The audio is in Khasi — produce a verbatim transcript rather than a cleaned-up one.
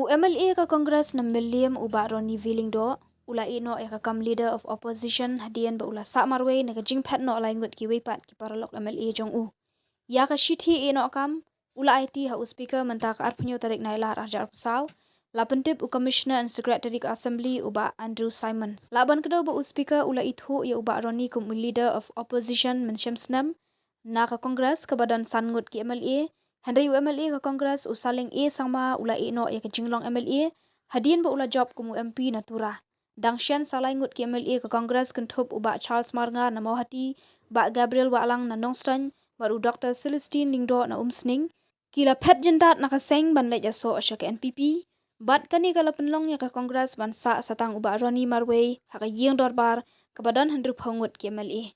U MLA ka Congress na Mylliem u Bah Ronnie V Lyngdoh u la ïeh noh ïa ka kam Leader of Opposition hadien ba u la sah marwei na ka jingphet noh lai ngut kiwei pat ki paralok MLA jong u. Ïa ka shithi ïeh noh kam u la aiti ha u Speaker mynta ka arphew tarik Nailar arhajar arphew saw, la pyntip u Commissioner and Secretary ka Assembly u Bah Andrew Simon. Lah ban kdew ba u Speaker u la ithuh ïa u Bah Ronnie kum u Leader of Opposition mynshem snem na ka Congress kaba don san ngut ki MLA, hynrei u MLA ka Congress u Saleng A Sangma u la ïeh noh ïa ka jinglong MLA hadien ba u la jop kum u MP na Tura. Dang shen sa lai ngut ki MLA ka Congress kynthup u Bah Charles Marngar na Mawhati, Bah Gabriel Wahlang na Nongstoiñ, bad u Doktor Celestine Lyngdoh na Umsning, ki la phet jyndat na ka seng ban leit ïasoh sha ka NPP. Bad kane ka la pynlong ïa ka Congress ban sah satang u Bah Ronnie marwei ha ka ïing dorbar kaba don hynriewphew ngut ki MLA.